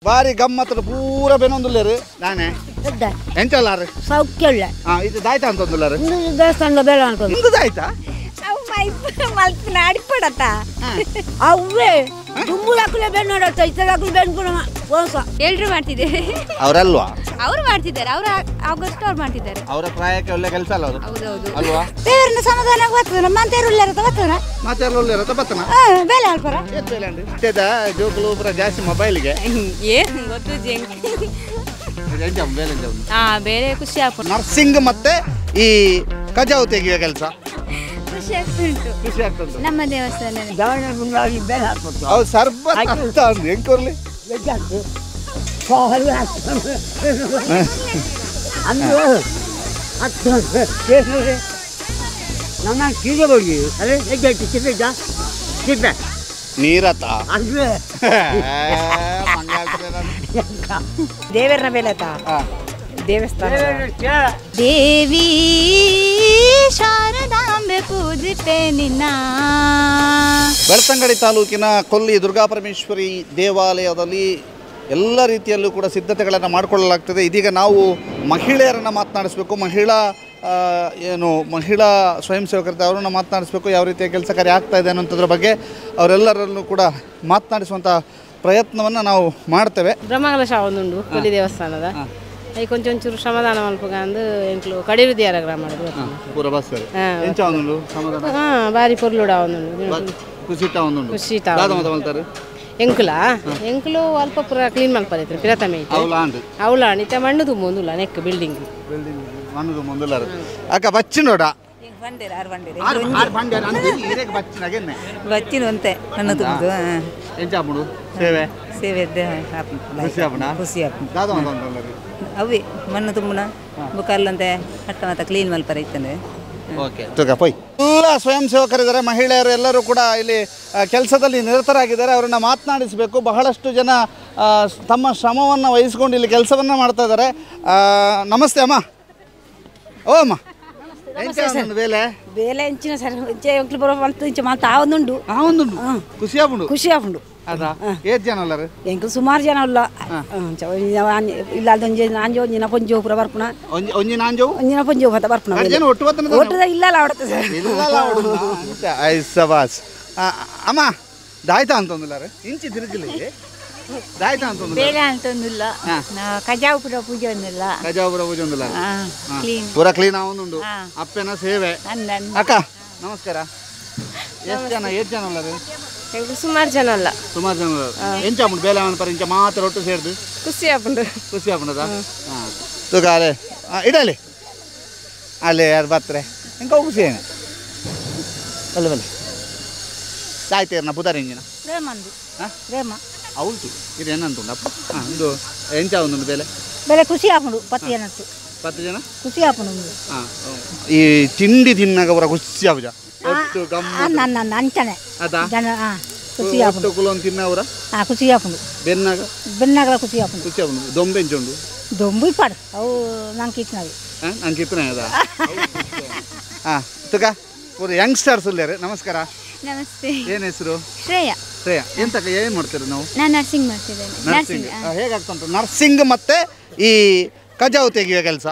ಬಾರಿ ಗಮ್ಮತ್ತು ಪೂರ ಬೆನೊಂದುಲ್ಲೇರು ನಾನೇ ಎಂಚಲ್ಲಾರು ಸೌಖ್ಯ ಇಲ್ಲ. ಇದು ದಾಯ್ತಾ ಅಂತಂದುಲ್ಲಾರು ದೇವಸ್ಥಾನದ ಬೇಡ ಅಂತ ಇಂದು ದಾಯ್ತಾ ಅವೇ ದುಂಬುದಾಕುಲೆ ಬೆನ್ನೋಡತ್ತ ಇತ್ತದಾಕುಲೆ ಬೆನ್ಕುನ ಮೋಸ ಎಲ್ರು ಮಾಡ್ತಿದ್ದಾರೆ. ಅವರಲ್ವಾ ಅವರು ಮಾಡ್ತಿದ್ದಾರೆ, ಅವರು ಆಗಸ್ಟ್ ಅವ್ರು ಮಾಡ್ತಿದ್ದಾರೆ. ಅವರ ಪ್ರಾಯಕ್ಕೆ ಒಳ್ಳೆ ಕೆಲಸ ಅಲ್ಲ ಅದು. ಹೌದೌದು ಅಲ್ವಾ? ದೇವರನ್ನ ಸಮಾಧಾನ ಬರ್ತದ, ನಮ್ಮ ಅಂತೇರು ಉಳ್ಳಾರತ ಬರ್ತದ, ಮಾತಾಡಲು ಉಳ್ಳಾರತ ಬರ್ತನ ಬೇಲೆ ಅಲ್ಪರ ಏತ್ ಬೇಲೆ ಅಂడి ಇತ್ತದ ಜೋಕುಲು ಪೂರ ಜಾಸ್ತಿ ಮೊಬೈಲ್ಗೆ ಏನು ಗೊತ್ತು ಜಂಕ್ ಬೇಲೆ. ಬೇರೆ ಖುಷಿ ಆಗ್ತದೆ. ನರ್ಸಿಂಗ್ ಮತ್ತೆ ಈ ಕಜಾವು ತೆಗೆಯುವ ಕೆಲಸ ಖುಷಿ ಆಗ್ತುಂಟು. ಖುಷಿ ಆಗ್ತುಂಟು. ನಮ್ಮ ದೇವಸ್ಥಾನ ಹೌದು ಸರ್ಬತ್ ಅಂತ ಅಂದು ಹೆಂಗ್ ಕೊರ್ಲಿ ನೀರತ ದೇವರನ್ನ ಬೇಲೆತ ದೇವಸ್ಥಾನ ದೇವಿ ಶಾರದಾಂಬೆ ಪೂಜಿಪೆ ನಿನ್ನ. ಬೆಳ್ತಂಗಡಿ ತಾಲೂಕಿನ ಕೊಲ್ಲಿ ದುರ್ಗಾಪರಮೇಶ್ವರಿ ದೇವಾಲಯದಲ್ಲಿ ಎಲ್ಲ ರೀತಿಯಲ್ಲೂ ಕೂಡ ಸಿದ್ಧತೆಗಳನ್ನು ಮಾಡಿಕೊಳ್ಳಲಾಗ್ತದೆ. ಇದೀಗ ನಾವು ಮಹಿಳೆಯರನ್ನು ಮಾತನಾಡಿಸ್ಬೇಕು, ಮಹಿಳಾ ಏನು ಮಹಿಳಾ ಸ್ವಯಂ ಸೇವಕರಿದ್ದ ಅವರನ್ನು ಮಾತನಾಡಿಸ್ಬೇಕು, ಯಾವ ರೀತಿಯ ಕೆಲಸ ಕಾರ್ಯ ಆಗ್ತಾ ಇದೆ ಅನ್ನೋಂಥದ್ರ ಬಗ್ಗೆ ಅವರೆಲ್ಲರಲ್ಲೂ ಕೂಡ ಮಾತನಾಡಿಸುವಂಥ ಪ್ರಯತ್ನವನ್ನು ನಾವು ಮಾಡ್ತೇವೆ. ಬ್ರಹ್ಮಕಲಶ ಒಂದುಂಡು ಕೊಲ್ಲಿ ದೇವಸ್ಥಾನದ I ಕೊಂಚ ಒಂಚೂರು ಶ್ರಮದಾನ ಮಲ್ಪಗಂದು ಎಂಕ್ಲು ಕಡಿರುದಿಯಾರ ಗ್ರಾಮ ಪೂರ ಬಸ್ಸರು ಎಂಚ ಒಂದುಂಡು ಸಮಾಧಾನ ಬಾರಿ ಪೊರ್ಲುಡ ಒಂದುಂಡು ಖುಷಿಟ ಒಂದುಂಡು ಖುಷಿಟ ದಾದ ಮತ ಮಲ್ತಾರೆ ಎಂಕುಲ ಎಂಕುಲು ಅಲ್ಪ ಪೂರ ಕ್ಲೀನ್ ಮಲ್ಪರೈತ್ರಿ ಪಿರತಮೆ ಐತೆ ಅವಲ ಅಂಡು ಅವಲ ಇತ್ತ ಮಣ್ಣು ತುಂಬೊಂದುಲ್ಲ ನೆಕ್ ಬಿಲ್ಡಿಂಗ್ ಬಿಲ್ಡಿಂಗ್ ಮಣ್ಣು ತುಂಬೊಂದುಲ್ಲ ಅಕ್ಕ ಬಚ್ಚಿನೋಡ ಬಂಡೇರು ಆರು ಬಂಡೇರು ಆರು ಆರು ಬಂಡೇರು ಅಂದು ಇರೇಗ ಬಚ್ಚಿನಾಗೆನ್ನೆ ಬಚ್ಚಿನ ಒಂತೆ ಮಣ್ಣು ತುಂಬುದು. ಎಂಚ ಆಪುಂಡು ಸೇವೆ ಸೇವೆ ಖುಷಿ ಆಪುಂಡ ಖುಷಿ ಆಪುಂಡು. ದಾದ ಮತ ಮಲ್ತಾರೆ ಅವೇ ಮಣ್ಣು ತುಂಬುನ ಬುಕ್ಕಲ್ಲಂತೆ ಅಟ್ಟ ಮತ್ತೆ ಕ್ಲೀನ್ ಮಲ್ಪರ ಇತ್ತಂದ್ರೆ. ಓಕೆ ತುಗ ಪೋಯ್. ಎಲ್ಲ ಸ್ವಯಂ ಸೇವಕರಿದ್ದಾರೆ, ಮಹಿಳೆಯರು ಎಲ್ಲರೂ ಕೂಡ ಇಲ್ಲಿ ಕೆಲಸದಲ್ಲಿ ನಿರತರಾಗಿದ್ದಾರೆ. ಅವರನ್ನು ಮಾತನಾಡಿಸಬೇಕು. ಬಹಳಷ್ಟು ಜನ ತಮ್ಮ ಶ್ರಮವನ್ನು ವಹಿಸಿಕೊಂಡು ಇಲ್ಲಿ ಕೆಲಸವನ್ನು ಮಾಡ್ತಾ ಇದ್ದಾರೆ. ನಮಸ್ತೆ ಅಮ್ಮ. ಓ ಅಮ್ಮ, ಬೇಲೆ ಬೇಲೆ ಎಂಚಿನ ಸರ್ ಎಂಕ್ಲು ಬರೋ ಮಂತು ಇಂಚ ಮಂತ ಆವೊಂದುಂಡು ಆವೊಂದುಂಡು ಖುಷಿ ಆಪುಂಡು. ಖುಷಿ ಆಪುಂಡು. ಅದಾ ಏತ್ ಜನ ಉಲ್ಲಾರು? ಎಂಕ್ಲು ಸುಮಾರು ಜನ ಉಲ್ಲ. ಇಲ್ಲ ಒಂಜಿ ನಾಂಜೋ ಒಂಜಿನ ಪೊಂಜೋ ಪೂರ ಬರ್ಪುಣ ಒಂಜಿ ನಾಂಜೋ ಒಂಜಿನ ಪೊಂಜೋ ಪತ ಬರ್ಪುಣ ಜನ ಒಟ್ಟು ಬರ್ತನ ಒಟ್ಟು ಇಲ್ಲ ಅವಡತ್ತೆ ಸರ್ ಇಲ್ಲ I ಸಬಾಸ್. ಅಮ್ಮ ದಾಯ್ತಾ ಅಂತಂದುಲ್ಲಾರು ಇಂಚಿ ತಿರುಗಲಿ ದಾಯ್ತಾ ಅಂತಂದು ಬೇಲೆ ಅಂತಂದಿಲ್ಲ, ಕಜಾವು ಪೂರ ಪೂಜೆ ಒಂದಿಲ್ಲ, ಕಜಾವು ಪೂರ ಪೂಜೆ ಒಂದಿಲ್ಲ, ಪೂರ ಕ್ಲೀನ್ ಆವೊಂದುಂಡು. ಅಪ್ಪನ ಸೇವೆ. ಅಕ್ಕ ನಮಸ್ಕಾರ. ಎಷ್ಟು ಜನ ಏತ್ ಜನ ಉಲ್ಲಾರು? ಸುಮಾರು ಜನ ಅಲ್ಲ, ಸುಮಾರು ಜನ ಉಲ್ಲಾರು. ಎಂಚ ಆಪುಂಡು ಬೇಲೆ ಪರ ಇಂಚ ಮಾತ್ರ ಒಟ್ಟು ಸೇರ್ದು ಖುಷಿ ಆಪುಂಡು. ಖುಷಿ ಆಪುಂಡದ ತೂಕ ಅಲೆ ಇಡಲಿ ಅಲ್ಲೇ ಯಾರು ಬತ್ರೆ ಇಂಕ ಖುಷಿ ಏನು ಬಲ್ಲೆ ಬಲ್ಲೆ ಸಾಯ್ತೇರ್ನ ಬುಧಾರ ಇಂಜಿನ ಪ್ರೇಮಂದು ಪ್ರೇಮ అవుತು ಇದು ಏನಂತುಂಡಪ್ಪ ಒಂದು ಎಂಚ ಒಂದುಂಡು ಬೇಲೆ ಬೇಲೆ ಖುಷಿ ಆಪುಂಡು. 10 ಜನ 10 ಜನ ಖುಷಿ ಆಪುಂಡು. ಈ ತಿಂಡಿ ತಿನ್ನಾಗ ಪೂರ ಖುಷಿ ಆಪುಜ ಒಟ್ಟು ಗಮ್ಮ ಅಂಚನೆ ಅದಾ ಜನ ಖುಷಿ ಆಪುಂಡು. ಕುಲೊಂದು ತಿನ್ನವರ ಖುಷಿ ಆಪುಂಡು. ಬೆನ್ನಾಗ ಬೆನ್ನಾಗಲ ಖುಷಿ ಆಪುಂಡು. ಖುಷಿ ಆಪುಂಡು. ದೊಂಬೆ ಎಂಚುಂಡು? ದೊಂಬು ಇಪ್ಪಾಡು ಅವು ನಂಗೆ ಇತ್ತನవి ನಂಗೆ ಇತ್ತನ ಅದ ಹಾಂ ತುಕ ಪೂರ ಯಂಗ್ಸ್ಟರ್ಸ್ ಉಲ್ಲೇರು. ನಮಸ್ಕಾರ. ನಮಸ್ತೆ. ಏನು ಹೆಸರು? ಶ್ರೇಯಾ. ಶ್ರೇಯಾ, ಎಂತ ಏನು ಮಾಡ್ತೀರಿ ನಾವು? ನಾನು ನರ್ಸಿಂಗ್ ಮಾಡ್ತಿದ್ದೇನೆ. ನರ್ಸಿಂಗ್ ಹೇಗಾಗ್ತುಂಟು? ನರ್ಸಿಂಗ್ ಮತ್ತೆ ಈ ಕಜಾವು ತೆಗೆಯುವ ಕೆಲಸ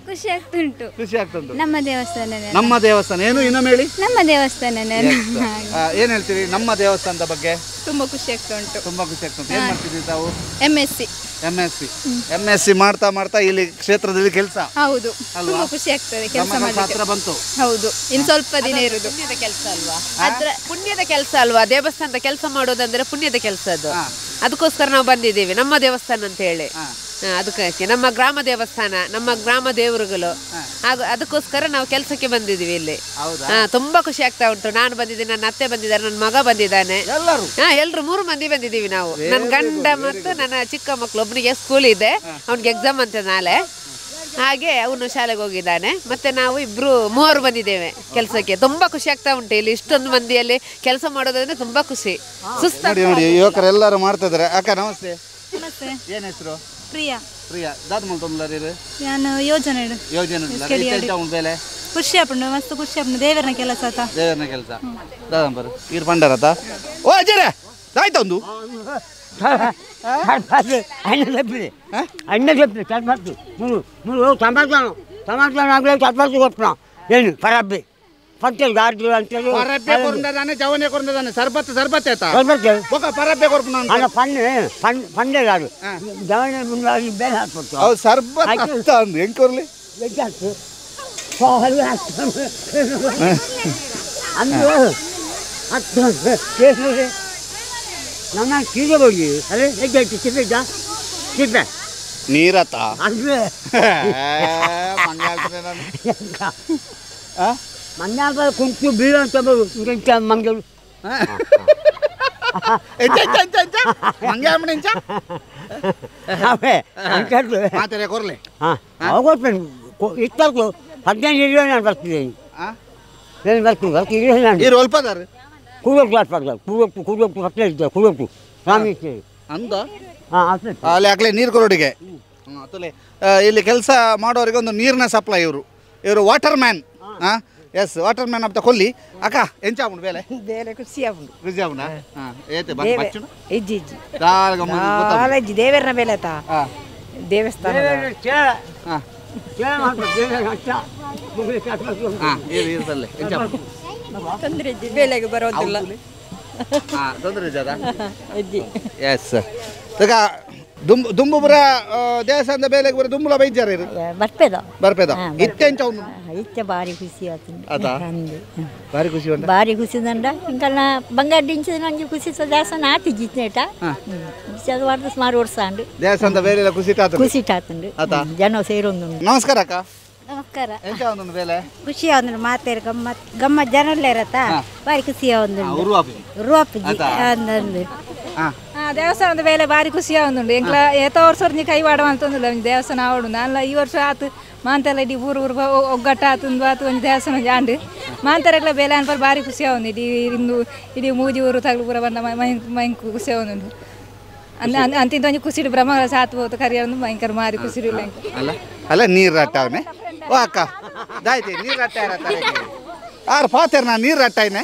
ಖುಷಿ ಆಗ್ತುಂಟು. ಖುಷಿ ಆಗ್ತುಂಟು. ನಮ್ಮ ದೇವಸ್ಥಾನ ನಮ್ಮ ದೇವಸ್ಥಾನ ಏನು ಇನ್ನೊಮ್ಮೆ ಹೇಳಿ? ನಮ್ಮ ದೇವಸ್ಥಾನ. ಏನು ಹೇಳ್ತೀರಿ ನಮ್ಮ ದೇವಸ್ಥಾನದ ಬಗ್ಗೆ? ತುಂಬಾ ಖುಷಿ ಆಗ್ತಾ ಉಂಟು. ತುಂಬಾ ಖುಷಿ ಆಗ್ತಾ ಉಂಟು. ಏನು ಮಾಡ್ತಿದ್ದೀರಿ ತಾವು? MSc. MSc MSc ಮಾಡ್ತಾ ಮಾಡ್ತಾ ಇಲ್ಲಿ ಕ್ಷೇತ್ರದಲ್ಲಿ ಕೆಲಸ. ಹೌದು, ತುಂಬಾ ಖುಷಿ ಆಗ್ತದೆ ಕೆಲಸ ಮಾಡಲಿಕ್ಕೆ ಬಂತು. ಹೌದು, ಇನ್ನು ಸ್ವಲ್ಪ ದಿನ ಇರುದು. ಪುಣ್ಯದ ಕೆಲಸ ಅಲ್ವಾ? ಪುಣ್ಯದ ಕೆಲಸ ಅಲ್ವಾ ದೇವಸ್ಥಾನದ ಕೆಲಸ ಮಾಡೋದಂದ್ರೆ ಪುಣ್ಯದ ಕೆಲಸ ಅದು. ಅದಕ್ಕೋಸ್ಕರ ನಾವು ಬಂದಿದ್ದೀವಿ ನಮ್ಮ ದೇವಸ್ಥಾನ ಅಂತ ಹೇಳಿ. ಅದಕ್ಕೆ ನಮ್ಮ ಗ್ರಾಮ ದೇವಸ್ಥಾನ, ನಮ್ಮ ಗ್ರಾಮ ದೇವರುಗಳು, ಹಾಗೂ ಅದಕ್ಕೋಸ್ಕರ ನಾವು ಕೆಲಸಕ್ಕೆ ಬಂದಿದ್ದೀವಿ ಇಲ್ಲಿ. ತುಂಬಾ ಖುಷಿ ಆಗ್ತಾ ಉಂಟು. ನಾನು ಬಂದಿದ್ದೀನಿ, ನನ್ನ ಅತ್ತೆ ಬಂದಿದ್ದಾರೆ, ನನ್ನ ಮಗ ಬಂದಿದ್ದಾನೆ, ಎಲ್ಲರೂ 3 ಮಂದಿ ಬಂದಿದ್ದೀವಿ ನಾವು. ನನ್ನ ಗಂಡ ಮತ್ತು ನನ್ನ ಚಿಕ್ಕ ಮಕ್ಕಳು. ಒಬ್ಬನಿಗೆ ಸ್ಕೂಲ್ ಇದೆ, ಅವನಿಗೆ ಎಕ್ಸಾಮ್ ಅಂತ ನಾಳೆ, ಹಾಗೆ ಅವನು ಶಾಲೆಗೆ ಹೋಗಿದ್ದಾನೆ. ಮತ್ತೆ ನಾವು ಇಬ್ರು 3 ಬಂದಿದ್ದೇವೆ ಕೆಲಸಕ್ಕೆ. ತುಂಬಾ ಖುಷಿ ಆಗ್ತಾ ಉಂಟು ಇಲ್ಲಿ ಇಷ್ಟೊಂದು ಮಂದಿಯಲ್ಲಿ ಕೆಲಸ ಮಾಡೋದಂದ್ರೆ ತುಂಬಾ ಖುಷಿ. ಸುಸ್ತು ನೋಡಿ ಯುವಕರೆಲ್ಲರೂ ಮಾಡ್ತಾ ಇದ್ದಾರೆ. ಅಕ್ಕ ನಮಸ್ತೆ. ನಮಸ್ತೆ. ಏನ್ ಹೆಸರು? ಪ್ರಿಯಾ. ಪ್ರಿಯಾ, ದಾದ ಮಲ್ತೊಂದುಲ್ಲಾರು? ನಾನು ಯೋಜನೆ ಯೋಜನೆ ಬೇಲೆ ಖುಷಿ ಆಪುಂಡು, ಮಸ್ತ್ ಖುಷಿ ಆಪುಂಡು. ದೇವರನ ಕೆಲಸ ಆತ, ದೇವರನ ಕೆಲಸ. ದಾದಂಬರು ಈರ್ ಪಂಡರತ ಓ ಅಜ್ಜರೇ ಆಯ್ತಾ ಒಂದು అన్న చెప్పి సర్పంచ్ నువ్వు సమాధానం సమాధానం సర్పంచ్ కొట్టున్నావు నేను పరబ్బి పంచాయతీ గార్డు అంటే పరబ్బే జవనే కొరందానే సర్బత్ సర్బత్ ఏతా సర్బత్ ఒక పరబ్బే కొరుకున్నాను అన్న పన్ను పన్నే కాదు జవనే ముందు బేల హాస్పిటల్ అవు సర్బత్ అంత ఏం కొరలి పోహలు అందు ನಮ್ಮ ಕೀಗೆ ಹೋಗಿ ಅದೇ ಹೇಗೆ ಚಿಪ್ಪಿದ್ದ ಚಿಪ್ಪೆ ನೀರತ ಅಂದ್ರೆ ಮಂಗ್ಯಾಳ ಕುಂತು ಬೀಳು ಅಂತ ಮಂಗಲು ಇತ್ತು 15 20 ನಾನು ಬರ್ತಿದ್ದೇನೆ నేను ಬರ್ತೀನಿ ಬರ್ತೀನಿ ನಾನು ಕೂಡೊಟ್ಟು ಕೂಡೊಟ್ಟು ಕೂಡೊಟ್ಟು ಇದ್ದೆ ಕೂಡೊಟ್ಟು ಸ್ವಾಮಿ ಅಂದ ಅಲ್ಲಿ ಆಗಲೇ ನೀರು ಕೊರೋಡಿಗೆ ತುಲೆ ಇಲ್ಲಿ ಕೆಲಸ ಮಾಡೋರಿಗೆ ಒಂದು ನೀರಿನ ಸಪ್ಲೈ. ಇವರು ಇವರು ವಾಟರ್ ಮ್ಯಾನ್. ಹಾಂ S water man ಅಂತ ಕೊಲ್ಲಿ ಅಕ್ಕ ಎಂಚ ಆಪುಂಡು ಬೇಲೆ ಬೇಲೆ ಖುಷಿ ಆಪುಂಡು ಖುಷಿ ಆಪುಂಡ ಹಾಂ ಏತೆ ಬಚ್ಚುಂಡು ಇಜ್ಜಿ ಇಜ್ಜಿ ದಾಲ ಇಜ್ಜಿ ದೇವರನ ಬೇಲೆ ತಾ ದೇವಸ್ಥಾನ ಹಾಂ ಹಾಂ ಇರ್ತಲ್ಲೇ ಎಂಚ ತೊಂದರೆ ಇಜ್ಜಿ ಬೇಲೆಗೆ ಬರೋದಿಲ್ಲ. ಹಾಂ ತೊಂದರೆ ಇಜ್ಜದ ಇಜ್ಜಿ. ಎಸ್ ಈಗ ದುಂಬುಪುರ ದೇವಸ್ಥಾನದ ಬೇಲೆಗೆ ಬರೋ ದುಂಬುಲ ಬೈಜಾರ ಇರು ಬರ್ಪೇದ ಬರ್ಪೇದ ಇತ್ತೆ ಎಂಚ ಉಂಡು ಇತ್ತೆ ಭಾರಿ ಖುಷಿ ಆತುಂಡು ಅದ ಭಾರಿ ಖುಷಿ ಉಂಟು ಭಾರಿ ಖುಷಿ ಉಂಡ ಇಂಕಲ್ನ ಬಂಗಾರ ದಿಂಚಿದ ಒಂಜಿ ಖುಷಿ ದೇವಸ್ಥಾನ ಆತಿಜಿ ಇತ್ತೇಟ ಅದು ವಾರದ ಸುಮಾರು ವರ್ಷ ಉಂಡು ದೇವಸ್ಥಾನದ ಬೇಲೆಲ್ಲ ಖುಷಿ ಆತುಂಡು ಖುಷಿ ಆತುಂಡು ಜನ ಸೇರೊಂದುಂಡು. ನಮಸ್ಕಾರ ಅಕ್ಕ. ನಮಸ್ಕಾರ. ಎಂಚ ಉಂಡು ಬೇಲೆ ಖುಷಿ ಆਉਂದು ಮಾತೇರು ಗಮ್ಮತ್ ಗಮ್ಮತ್ ಜನರಲ್ಲೇ ಇರತ್ತಾ ಭಾರಿ ಖುಷಿ ಆਉਂದು ರುವಾಪುಜಿ ಅಂದಂದು. ದೇವಸ್ಥಾನದ ಬೇಲೆ ಭಾರಿ ಖುಷಿ ಆਉਂದುಂಡು ಎಂಕ್ಲ ಏತ ವರ್ಷ ಒಂಜಿ ಕೈ ವಾಡ ಅಂತಂದಿಲ್ಲ ಒಂಜಿ ದೇವಸ್ಥಾನ ಆವಡು ನಾನ್ಲ ಈ ವರ್ಷ ಆತು ಮಾಂತೆಲ್ಲ ಇಡೀ ಊರು ಊರು ಒಗ್ಗಟ್ಟ ಆತುಂದು ಆತು ಒಂಜಿ ದೇವಸ್ಥಾನ ಒಂಜಿ ಆಂಡು ಮಾಂತರೆಗ್ಲ ಬೇಲೆ ಅನ್ಪರ್ ಭಾರಿ ಖುಷಿ ಆਉਂದು ಇಡೀ ಇಂದು ಇಡೀ ಮೂಜಿ ಊರು ತಗ್ಲು ಪೂರ ಬಂದ ಮೈಂಕು ಖುಷಿ ಆਉਂದುಂಡು ಅಂತಿಂತ ಒಂಜಿ ಖುಷಿ ಬ್ರಹ್ಮ ಸಾತು ಹೋತು ಕರಿಯೊಂದು ಭಯಂಕರ ಮಾರಿ ಖುಷಿ ಇಲ್ಲ. ಅಲ್ಲ ಅಲ್ಲ ನೀರು ರಟ್ಟಾವನೆ ಓ ಅಕ್ಕ ದಾಯ್ತಿ ನೀರು ರಟ್ಟ ಆರು ಪಾತೇರ್ ನಾ ನೀರು ರಟ್ಟಾಯ್ನೆ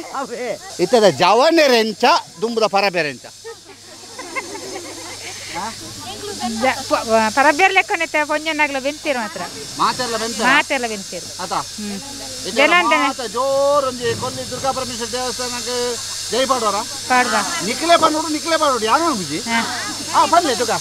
ಇತ್ತದ ಜವನೆ ರೆಂಚ ದುಂಬುದ ಪರಬೇರೆಂಚ ಪರಬೇರ್ ಲೆಕ್ಕನೈತೆ ಪೊಂಜನಾಗ್ಲ ಬೆಂತೀರು ಮಾತ್ರ ಮಾತೆಲ್ಲ ಬೆಂತ ಮಾತೆಲ್ಲ ಬೆಂತೀರು ಆತ ಜೋರೊಂಜಿ ಕೊಲ್ಲಿ ದುರ್ಗಾ ಪರಮೇಶ್ವರ ದೇವಸ್ಥಾನಕ್ಕೆ ಜೈ ಪಾಡೋರ ಪಾಡ್ದ ನಿಕ್ಲೆ ಪಾಡೋಡು ನಿಕ್ಲೆ ಪಾಡೋಡು ಯಾರು ಬುಜಿ ಹಾ ಬನ್ನಿ ದುರ್ಗಾ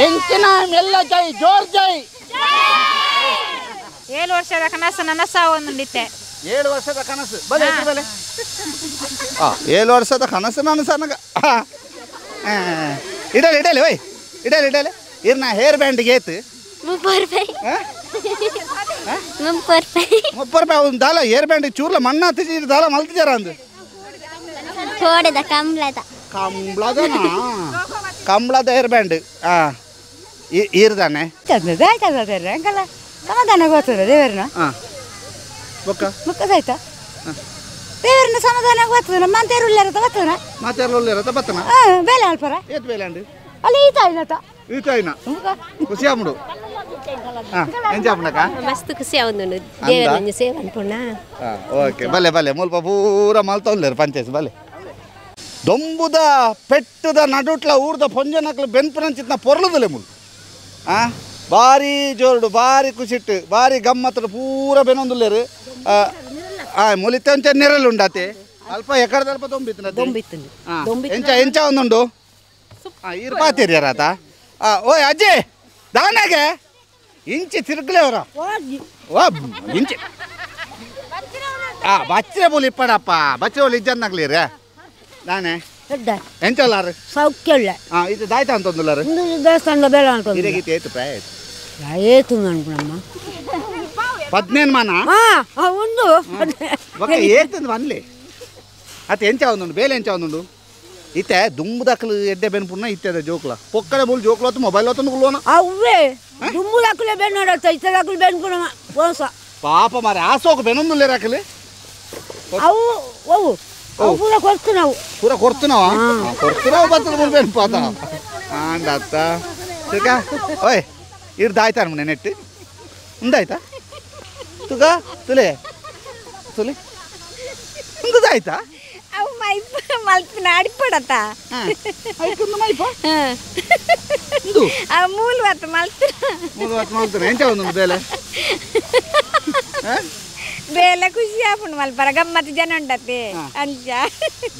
ಎಂಚಿನ ಎಲ್ಲ ಜೈ ಜೋರ್ ಜೈ. 7 ವರ್ಷದ ಕನಸು ನನಸಾವೊಂದುಂಡಿತ್ತೆ. 7 ವರ್ಷದ ಕನಸು ಬಲೆ ಬಲೆ 7 ವರ್ಷದ ಕನಸು ನನಸನಗ ಇಡಲಿ ಇಡಲಿ ಓಯ್ ಇಡಲಿ ಇಡಲಿ ಇರ್ನ ಹೇರ್ ಬ್ಯಾಂಡ್ಗೆ ಏತು 30 ರೂಪಾಯಿ 30 ರೂಪಾಯಿ ಅವ್ನು ದಾಲ ಹೇರ್ ಬ್ಯಾಂಡ್ ಚೂರ್ಲ ಮಣ್ಣು ಹತ್ತಿಸಿ ದಾಲ ಮಲ್ತಿಜಾರ ಅಂದು ಕೋಡೆದ ಕಂಬ್ಳದ ಕಂಬ್ಳದನಾ ಕಂಬ್ಳದ ಹೇರ್ ಬ್ಯಾಂಡ್ ಹಾಂ ಈರ್ದಾನೆ ಸಮಾಧಾನ ಗೊತ್ತದ ದೇವರನ್ನ ಹಾಂ ಬೊಕ್ಕ ಬೊಕ್ಕದಾಯ್ತಾ ದೇವರನ್ನ ಸಮಾಧಾನ ಗೊತ್ತದ ನಮ್ಮ ಮಾತೇರುಲ್ಲಾರತ ಬತ್ತನ ಮಾತೇರುಲ್ಲಾರತ ಬತ್ತನ ಹಾಂ ಬೇಲೆ ಅಲ್ಪರ ಏತ್ ಬೇಲೆ ಅಂಡು ಅಲ್ಲಿ ಈತಾಯಿನತ ಈತಾಯಿನ ಖುಷಿ ಆಮುಡು ಹಾಂ ಎಂಚ ಆಪುಂಡಕ್ಕ ಮಸ್ತ್ ಖುಷಿ ಆವೊಂದುಂಡು ದೇವರನ್ನ ಸೇವೆ ಅನ್ಪುಂಡ. ಹಾಂ ಓಕೆ ಬಲೆ ಬಲೆ ಮುಲ್ಪ ಪೂರ ಮಲ್ತೊಲ್ಲೇರು ಪಂಚಾಯತ್ ಬಲೆ ದೊಂಬುದ ಪೆಟ್ಟದ ನಡುಟ್ಲ ಊರ್ದ ಪೊಂಜನಕ್ಲು ಬೆನ್ಪುನಂಚಿತ್ನ ಪೊರ್ಲುದಲೆ ಮುಲ್ ಹಾಂ ಭಾರಿ ಜೋರುಡು ಭಾರಿ ಖುಷಿಟ್ಟು ಭಾರಿ ಗಮ್ಮತ್ತು ಪೂರ ಬೆನೊಂದುಲ್ಲೇರು ಮುಲಿತೆ ಒಂಚ ನೆರಳು ಉಂಡಾತೆ ಅಲ್ಪ ಎಕಡೆ ಅಲ್ಪ ದೊಂಬಿತ್ತು ದೊಂಬಿತ್ತು ಎಂಚ ಎಂಚ ಒಂದುಂಡು ಹಾಂ ಈರು ಪಾತೀರಿ ಯಾರಾತ ಓಯ್ ಅಜ್ಜಿ ದಾನಾಗೆ ಇಂಚಿ ತಿರುಗಲೇ ಅವರ ವಾ ಇಂಚಿ ಹಾಂ ಬಚ್ಚರೆ ಬೋಲಿ ಇಪ್ಪಡಪ್ಪ ಬಚ್ಚರೆ ಬೋಲಿ ಇಜ್ಜನ್ನಾಗ್ಲಿರ ನಾನೇ ಎಂಚಲ್ಲಾರು ಸೌಖ್ಯ ಇಲ್ಲ. ಹಾಂ ಇದು ದಾಯ್ತ ಅಂತಂದುಲ್ಲಾರು ದೇವಸ್ಥಾನದ ಬೇಡ ಅನ್ಕೊಂಡು ಹಿರೇಗೀತೆ ಏತು ಪ್ರಾಯ ಆಯ್ತು ಏತು ಅನ್ಕೊಳಮ್ಮ 15 ಮಾನ ಹಾಂ ಒಂದು ಒಕ್ಕ ಏತಂದು ಬನ್ಲಿ ಅತ್ತೆ ಎಂಚ ಒಂದುಂಡು ಬೇಲೆ ಎಂಚ ಒಂದುಂಡು ಇತ್ತೆ ದುಂಬುದಕ್ಲು ಎಡ್ಡೆ ಬೆನ್ಪುಣ್ಣ ಇತ್ತೆ ಜೋಕ್ಲ ಪೊಕ್ಕಡೆ ಬೋಲ್ ಜೋಕ್ಲ ಹೊತ್ತು ಮೊಬೈಲ್ ಹೊತ್ತು ಕುಲ್ಲೋನ ಅವೇ ದುಂಬುದಕ್ಲೆ ಬೆನ್ ನೋಡತ್ತ ಇತ್ತದಕ್ಲು ಬೆನ್ಪುಣ ಹೊಸ ಪಾಪ ಮಾರೆ ಆಸೋಕು ಬೆನೊಂದುಲ್ಲೇರಾಕಲಿ ಅವು ಅವು ಪೂರ ಕೊರ್ತು ನಾವು ಪೂರ ಕೊರ್ತು ನಾವು ಕೊರ್ತು ನಾವು ಬರ್ತದೆ ಮುಲ್ಬೇನು ಪಾತ ಆಂಡ ಅತ್ತ ತುಕ ಓಯ್ ಇರ್ದಾಯ್ತಾ ಮುನ್ನೆ ನೆಟ್ಟು ಉಂದಾಯ್ತಾ ತುಗ ತುಲೆ ತುಲೆ ಉಂದದಾಯ್ತಾ ಅವು ಮೈಪ ಮಲ್ಪಿನ ಅಡಿಪಡತ ಐಕೊಂದು ಮೈಪ ಉಂದು ಅವು ಮೂಲ ಹೊತ್ತು ಮಲ್ತಿನ ಮೂಲ ಹೊತ್ತು ಮಲ್ತಿನ ಎಂಚ ಒಂದು ಬೇಲೆ ಬೇಲೆ ಖುಷಿ ಆಪುಂಡು ಮಲ್ಪರ ಗಮ್ಮತ್ತು ಜನ ಉಂಡತೆ ಅಂಚ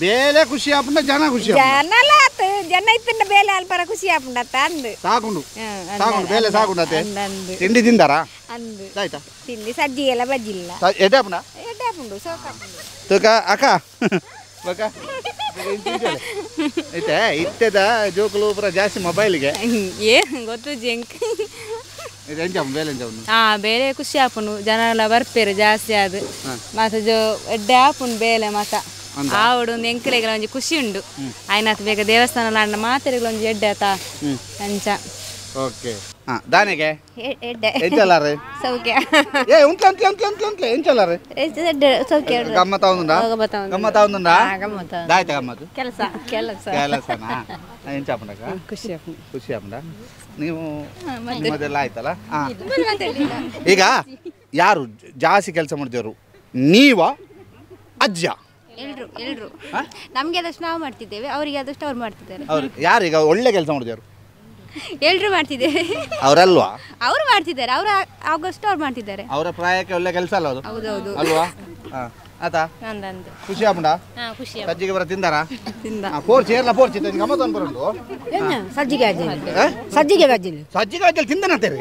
ಬೇಲೆ ಖುಷಿ ಆಪುಂಡ ಜನ ಖುಷಿ ಜನಲ ಆತು ಜನ ಇತ್ತಂಡ ಬೇಲೆ ಅಲ್ಪರ ಖುಷಿ ಆಪುಂಡತ್ತ ಅಂದು ಸಾಕುಂಡು ಸಾಕುಂಡು ಬೇಲೆ ಸಾಕುಂಡತೆ ತಿಂಡಿ ತಿಂದಾರಾ ಅಂದು ಆಯ್ತಾ ತಿಂಡಿ ಸಜ್ಜಿಗೆ ಎಲ್ಲ ಬಜ್ಜಿಲ್ಲ ಎಡ್ಡೆ ಆಪುಂಡ ಎಡ್ಡೆ ಆಪುಂಡು ಸೋಕಾಪುಂಡು ತುಕ ಅಕ್ಕ ಬಕ ಐತೆ ಇತ್ತೆದ ಜೋಕುಲು ಪೂರ ಜಾಸ್ತಿ ಮೊಬೈಲ್ಗೆ ಏ ಗೊತ್ತು ಜಿಂಕ್ ಇದು ಎಂಚ ಬೇಲೆ ಎಂಚ ಹಾಂ ಬೇಲೆ ಖುಷಿ ಆಪುಂಡು ಜನ ಎಲ್ಲ ಬರ್ಪೇರು ಜಾಸ್ತಿ ಅದು ಮತ್ತೆ ಜೋ ಎಡ್ಡೆ ಆಪುಂಡು ಬೇಲೆ ಮತ ಆವಡು ಒಂದು ಎಂಕಲೆಗಳ ಒಂಜಿ ಖುಷಿ ಉಂಡು ಆಯ್ನಾತ್ ಬೇಗ ದೇವಸ್ಥಾನ ಲಾಂಡ ಮಾತೆರೆಗಳ ಒಂಜಿ ಎಡ್ಡೆ ಆತ ಅಂಚ ಓಕೆ ಹಾಂ ದಾನೆಗೆ ಎಡ್ಡೆ ಎಂಚಲ್ಲಾರೆ ಸೌಖ್ಯ ಏ ಉಂಟ್ಲೆ ಉಂಟ್ಲೆ ಉಂಟ್ಲೆ ಉಂಟ್ಲೆ ಉಂಟ್ಲೆ ಎಂಚಲ್ಲಾರೆ ಸೌಖ್ಯ ಗಮ್ಮತ್ತ ಒಂದುಂಡಾ ಗಮ್ಮತ್ತ ಒಂದುಂಡಾ ದಾಯ್ತ ಗಮ್ಮತ್ತು ಕೆಲಸ ಕೆಲಸ ಕೆಲಸನಾ ಎಂಚ ಆಪುಂಡಕ್ಕ ಖುಷಿ ಆಪುಂಡು ಖುಷಿ ಆಪುಂಡ ನೀವು ನಿಮ್ಮದೆಲ್ಲ ಆಯ್ತಲ್ಲ ಹಾಂ ಈಗ ಯಾರು ಜಾಸ್ತಿ ಕೆಲಸ ಮಾಡಿದವರು ನೀವ ಅಜ್ಜ ಎಲ್ರು ಎಲ್ರು ನಮಗೆ ಆದಷ್ಟು ನಾವು ಮಾಡ್ತಿದ್ದೇವೆ ಅವರಿಗೆ ಆದಷ್ಟು ಅವ್ರು ಮಾಡ್ತಿದ್ದಾರೆ ಅವ್ರು ಯಾರು ಈಗ ಒಳ್ಳೆ ಕೆಲಸ ಮಾಡಿದವರು ಎಲ್ರು ಮಾಡ್ತಿದ್ದೇವೆ ಅವರಲ್ವಾ ಅವರು ಮಾಡ್ತಿದ್ದಾರೆ ಅವರು ಆಗಷ್ಟು ಅವ್ರು ಮಾಡ್ತಿದ್ದಾರೆ ಅವರ ಪ್ರಾಯಕ್ಕೆ ಒಳ್ಳೆ ಕೆಲಸ ಅಲ್ಲ ಅದು ಹೌದೌದು ಅಲ್ವಾ ಹಾಂ ಆತಾ ಖುಷಿ ಆಪುಂಡ ಖುಷಿ ಸಜ್ಜಿಗೆ ಬರ ತಿಂದಾರಾ ಪೋರ್ಚಿ ಎಲ್ಲ ಪೋರ್ಚಿ ಗಮ್ಮತ್ತು ಬರುಂಡು ಸಜ್ಜಿಗೆ ಸಜ್ಜಿಗೆ ಬಜ್ಜಿಲಿ ಸಜ್ಜಿಗೆ ಅಜ್ಜಿ ತಿಂದನಂತೀರಿ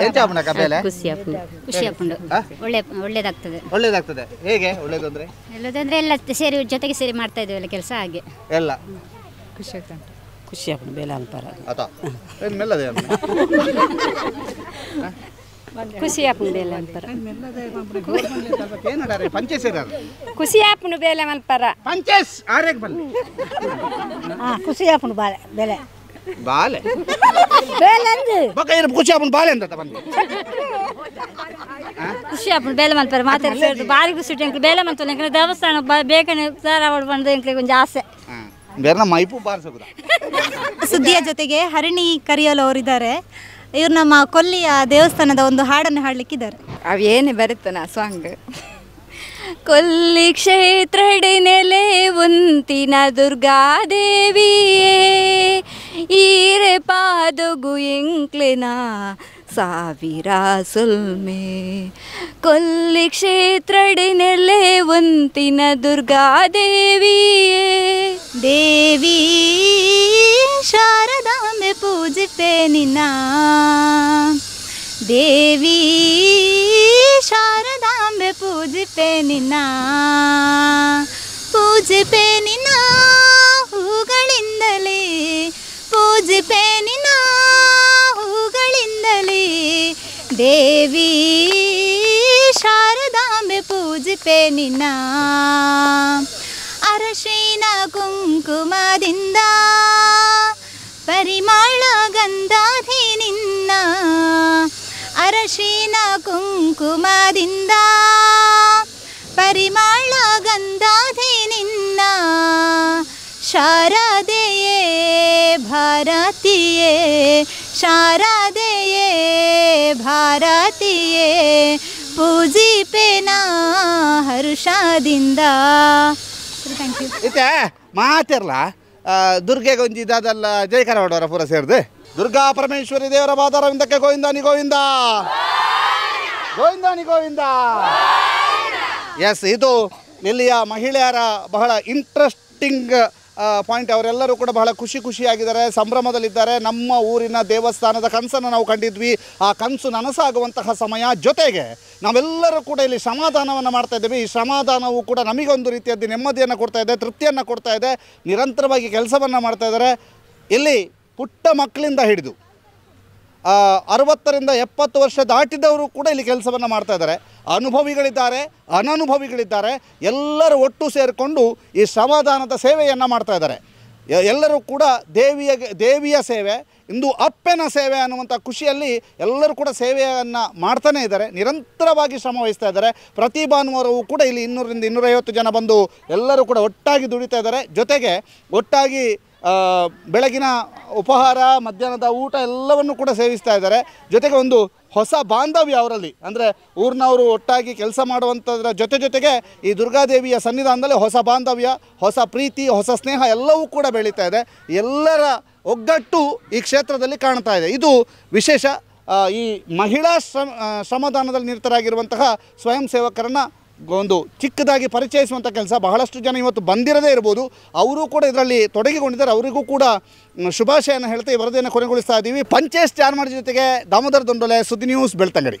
ಎಂಚ ಆಪುಂಡಕ್ಕ ಬೇಲೆ ಖುಷಿ ಆಪುಂಡು ಖುಷಿ ಆಪುಂಡು ಒಳ್ಳೆ ಒಳ್ಳೇದಾಗ್ತದೆ ಒಳ್ಳೇದಾಗ್ತದೆ ಹೇಗೆ ಒಳ್ಳೇದಂದ್ರೆ ಒಳ್ಳೇದಂದ್ರೆ ಎಲ್ಲ ಸೇರಿ ಜೊತೆಗೆ ಸೇರಿ ಮಾಡ್ತಾ ಇದ್ದೇವಲ್ಲ ಕೆಲಸ ಹಾಗೆ ಎಲ್ಲ ಖುಷಿ ಆಗ್ತದೆ ಖುಷಿ ಆಪುಂಡು ಬೇಲೆ ಅನ್ಪಾರ ಆತಾ ಏನು ಮೆಲ್ಲದೆ ಖುಷಿ ಆಪುಂಡು ಬೇಲೆ ಅನ್ಪರ ಏನಡಾರೆ ಪಂಚೇಸ್ ಇರಾರು ಖುಷಿ ಆಪುಂಡು ಬೇಲೆ ಮಲ್ಪರ ಪಂಚೇಸ್ ಆರೇಗ್ ಬನ್ನಿ ಹಾಂ ಖುಷಿ ಆಪುಂಡು ಬಾಳೆ ಬೆಲೆ ಬಾಲೆ ಬೇಲೆ ಅಂದು ಬೊಕ್ಕ ಏನು ಖುಷಿ ಆಪುಂಡು ಬಾಲೆ ಅಂತ ಬಂದು ಖುಷಿ ಆಪುಂಡು ಬೇಲೆ ಮಲ್ಪರ ಮಾತಾಡ್ತಾರೆ ಬಾರಿ ಖುಷಿ ಉಂಟು ಬೇಲೆ ಮಲ್ಪಲ್ಲ ಎಂಕ್ಲೆ ದೇವಸ್ಥಾನ ಬೇಕನೆ ಸಾರ ಅವಳು ಬಂದು ಎಂಕ್ಲೆ ಒಂಜಿ ಆಸೆ ಬೇರೆ ಮೈಪು ಬಾರಿಸೋಗುದ ಸುದ್ದಿಯ ಜೊತೆಗೆ ಹರಿಣಿ ಕರಿಯಲ್ ಅವರಿದ್ದಾರೆ. ಇವರು ನಮ್ಮ ಕೊಲ್ಲಿಯ ದೇವಸ್ಥಾನದ ಒಂದು ಹಾಡನ್ನು ಹಾಡಲಿಕ್ಕಿದ್ದಾರೆ. ಅವೇನೇ ಬರುತ್ತನ ಸಾಂಗ್. ಕೊಲ್ಲಿ ಕ್ಷೇತ್ರಡೆ ನೆಲೆ ಉಂತಿನ ದುರ್ಗಾದೇವಿಯೇ ಈರೆ ಪಾದಗು ಎಂಕ್ಲೆನ ಸಾವಿರ ಸೊಲ್ಮೆ. ಕೊಲ್ಲಿ ಕ್ಷೇತ್ರಡೆ ನೆಲೆ ಉಂತಿನ ದುರ್ಗಾದೇವಿಯೇ ದೇವಿ ಶಾರದಾಂಬೆ ಪೂಜಿಪೆ ನಿನ್ನ ದೇವಿ ಶಾರದಾಂಬೆ ಪೂಜಿಪೆ ನಿನ್ನ ಪೂಜಿಪೆ ನಿನ್ನ ಹೂಗಳಿಂದಲೇ ಪೂಜಿಪೆ ನಿನ್ನ ಹೂಗಳಿಂದಲೇ ದೇವಿ ಶಾರದಾಂಬೆ ಪೂಜಿಪೆ ನಿನ್ನ ಅರಶಿನ ಕುಂಕುಮದಿಂದ ಪರಿಮಳ ಗಂಧಾಧಿ ನಿನ್ನ ಅರಶಿನ ಕುಂಕುಮದಿಂದ ಪರಿಮಳ ಗಂಧಾಧಿ ನಿನ್ನ ಶಾರದೆಯೇ ಭಾರತೀಯೇ ಶಾರದೆಯೇ ಭಾರತೀಯೇ ಪೂಜಿಪೆನಾ ಹರ್ಷದಿಂದ. ಇತ್ತೆ ಮಾತಿರಲ್ಲ ದುರ್ಗೆ ಗೊಂಜಿ ಇದಾದಲ್ಲ ಜಯಕರ ಹೊಡೋರ ಪೂರ ಸೇರಿದೆ ದುರ್ಗಾ ಪರಮೇಶ್ವರಿ ದೇವರ ಬಾದಾರವಿಂದಕ್ಕೆ ಗೋವಿಂದ ನಿ ಗೋವಿಂದ ಗೋವಿಂದ ನಿ ಗೋವಿಂದ. ಎಸ್, ಇದು ಇಲ್ಲಿಯ ಮಹಿಳೆಯರ ಬಹಳ ಇಂಟ್ರೆಸ್ಟಿಂಗ್ ಪಾಯಿಂಟ್. ಅವರೆಲ್ಲರೂ ಕೂಡ ಬಹಳ ಖುಷಿ ಖುಷಿಯಾಗಿದ್ದಾರೆ, ಸಂಭ್ರಮದಲ್ಲಿದ್ದಾರೆ. ನಮ್ಮ ಊರಿನ ದೇವಸ್ಥಾನದ ಕನಸನ್ನು ನಾವು ಕಂಡಿದ್ವಿ, ಆ ಕನಸು ನನಸಾಗುವಂತಹ ಸಮಯ. ಜೊತೆಗೆ ನಾವೆಲ್ಲರೂ ಕೂಡ ಇಲ್ಲಿ ಶ್ರಮದಾನವನ್ನು ಮಾಡ್ತಾ ಇದ್ದೀವಿ. ಈ ಶ್ರಮದಾನವು ಕೂಡ ನಮಗೊಂದು ರೀತಿಯದ್ದು ನೆಮ್ಮದಿಯನ್ನು ಕೊಡ್ತಾ ಇದೆ, ತೃಪ್ತಿಯನ್ನು ಕೊಡ್ತಾ ಇದೆ. ನಿರಂತರವಾಗಿ ಕೆಲಸವನ್ನು ಮಾಡ್ತಾ ಇದ್ದಾರೆ. ಇಲ್ಲಿ ಪುಟ್ಟ ಮಕ್ಕಳಿಂದ ಹಿಡಿದು 60ರಿಂದ 70 ವರ್ಷ ದಾಟಿದವರು ಕೂಡ ಇಲ್ಲಿ ಕೆಲಸವನ್ನು ಮಾಡ್ತಾ ಇದ್ದಾರೆ. ಅನುಭವಿಗಳಿದ್ದಾರೆ, ಅನನುಭವಿಗಳಿದ್ದಾರೆ, ಎಲ್ಲರೂ ಒಟ್ಟು ಸೇರಿಕೊಂಡು ಈ ಶ್ರಮದಾನದ ಸೇವೆಯನ್ನು ಮಾಡ್ತಾ ಇದ್ದಾರೆ. ಎಲ್ಲರೂ ಕೂಡ ದೇವಿಯ ಸೇವೆ, ಇಂದು ಅಪ್ಪನ ಸೇವೆ ಅನ್ನುವಂಥ ಖುಷಿಯಲ್ಲಿ ಎಲ್ಲರೂ ಕೂಡ ಸೇವೆಯನ್ನು ಮಾಡ್ತಾನೇ ಇದ್ದಾರೆ, ನಿರಂತರವಾಗಿ ಶ್ರಮ ವಹಿಸ್ತಾ ಇದ್ದಾರೆ. ಪ್ರತಿ ಭಾನುವಾರವೂ ಕೂಡ ಇಲ್ಲಿ 200 ರಿಂದ 250 ಜನ ಬಂದು ಎಲ್ಲರೂ ಕೂಡ ಒಟ್ಟಾಗಿ ದುಡಿತಾ ಇದ್ದಾರೆ. ಜೊತೆಗೆ ಒಟ್ಟಾಗಿ ಬೆಳಗಿನ ಉಪಹಾರ, ಮಧ್ಯಾಹ್ನದ ಊಟ ಎಲ್ಲವನ್ನು ಕೂಡ ಸೇವಿಸ್ತಾ ಇದ್ದಾರೆ. ಜೊತೆಗೆ ಒಂದು ಹೊಸ ಬಾಂಧವ್ಯ ಅವರಲ್ಲಿ, ಅಂದರೆ ಊರಿನವರು ಒಟ್ಟಾಗಿ ಕೆಲಸ ಮಾಡುವಂಥದ್ರ ಜೊತೆ ಜೊತೆಗೆ ಈ ದುರ್ಗಾದೇವಿಯ ಸನ್ನಿಧಾನದಲ್ಲಿ ಹೊಸ ಬಾಂಧವ್ಯ, ಹೊಸ ಪ್ರೀತಿ, ಹೊಸ ಸ್ನೇಹ ಎಲ್ಲವೂ ಕೂಡ ಬೆಳೀತಾ ಇದೆ. ಎಲ್ಲರ ಒಗ್ಗಟ್ಟು ಈ ಕ್ಷೇತ್ರದಲ್ಲಿ ಕಾಣ್ತಾ ಇದೆ. ಇದು ವಿಶೇಷ. ಈ ಮಹಿಳಾ ಶ್ರಮದಾನದಲ್ಲಿ ನಿರತರಾಗಿರುವಂತಹ ಸ್ವಯಂ ಸೇವಕರನ್ನು ಒಂದು ಚಿಕ್ಕದಾಗಿ ಪರಿಚಯಿಸುವಂಥ ಕೆಲಸ. ಬಹಳಷ್ಟು ಜನ ಇವತ್ತು ಬಂದಿರದೇ ಇರ್ಬೋದು, ಅವರು ಕೂಡ ಇದರಲ್ಲಿ ತೊಡಗಿಕೊಂಡಿದ್ದಾರೆ. ಅವರಿಗೂ ಕೂಡ ಶುಭಾಶಯನ ಹೇಳ್ತಾ ಈ ವರದಿಯನ್ನು ಕೊನೆಗೊಳಿಸ್ತಾ ಇದ್ದೀವಿ. ಪಂಚೇಶ್ ಚಾರ್ಮಾಡಿ ಜೊತೆಗೆ ದಾಮೋದರ್ ದೊಂಡೋಲೆ, ಸುದ್ದಿ ನ್ಯೂಸ್, ಬೆಳ್ತಂಗಡಿ.